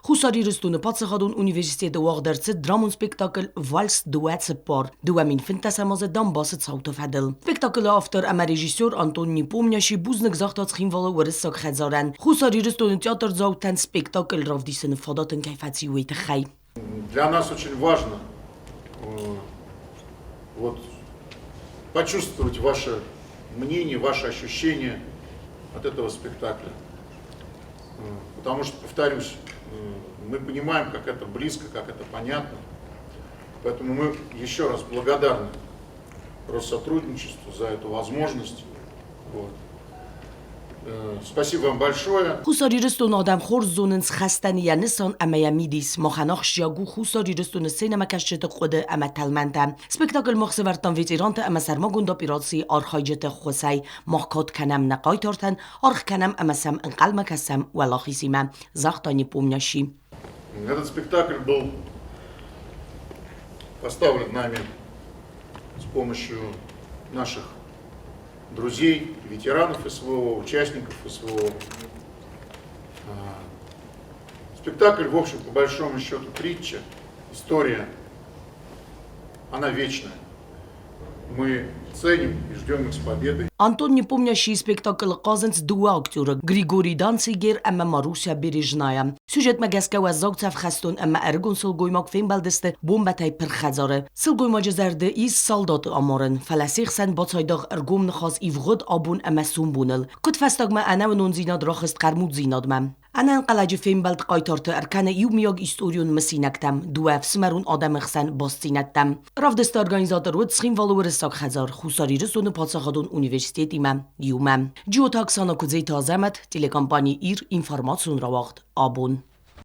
Хуссар Ирыстоны паддзахадон университеты уагъд ӕрцыд драмон спектакль «Вальс 24» 2015 азы Донбассы цауты фӕдыл. Спектаклы автор ӕмӕ режиссер Антон Непомнящий бузныг загъта Цхинвалы уырыссаг хӕдзарӕн, Хуссар Ирыстоны театрдзаутӕн спектакль равдисыны фадат ын кӕй фӕци, уый тыххӕй. Для нас очень важно вот, почувствовать ваше мнение, ваши ощущения от этого спектакля. Потому что, повторюсь, мы понимаем, как это близко, как это понятно. Поэтому мы еще раз благодарны Россотрудничеству за эту возможность. Вот. Спасибо вам большое. Хуссар Ирыстоны адӕм хорз зонынц хӕстӕн йӕ нысан ӕмӕ йӕ мидис. Махӕн ахсджиаг у Хуссар Ирыстоны сценӕмӕкӕсджыты хъуыды ӕмӕ тӕлмӕнтӕ. Спектакль мах сӕвӕрдтам ветеранты ӕмӕ сӕрмагонд операцийы архайджыты ххуысӕй. Мах кад кӕнӕм нӕ хъайтартӕн, аргъ кӕнӕм ӕмӕ сӕм ӕнхъӕлмӕ кӕсӕм уӕлахизимӕ, загъта Непомнящий. Этот спектакль был поставлен нами с помощью наших друзей, ветеранов СВО, участников СВО. Спектакль, в общем, по большому счету, притча, история, она вечная. Мы ценим и ждем их с победой. Антон Непомнящий спектаклы хъазынц дыууӕ актеры Григорий Данцигер ӕмӕ Маруся Бережная. Сюжетмӕ гӕсгӕ уӕззау цӕф хӕстон ӕмӕ ӕрыгон сылгоймаг фембӕлдысты бомбӕтӕй пырх хӕдзары. Сылгоймаджы зӕрды ис салдаты амарын, фӕлӕ се хсӕн бацайдагъ ӕргом ныхас ивгъуыд абон ӕмӕ сомбоныл. Куыдфӕстагмӕ ӕнӕуынондзинад рахызт хъӕрмуддзинадмӕ. Ӕнӕнхъӕлӕджы фембӕлд хъайтарты ӕркӕны иумиаг историон мысинӕгтӕм, дыууӕ ӕфсымӕрон адӕмы хсӕн бастдзинӕдтӕм. Равдысты организатор уыд Цхинвалы Уырыссаг хӕдзар Хуссар Ирыстоны паддзахадон университетимӕ иумӕ. Джиоты Оксана Куыдзеты Азӕмӕт, телекомпани Ир, информацион рауагъд абон.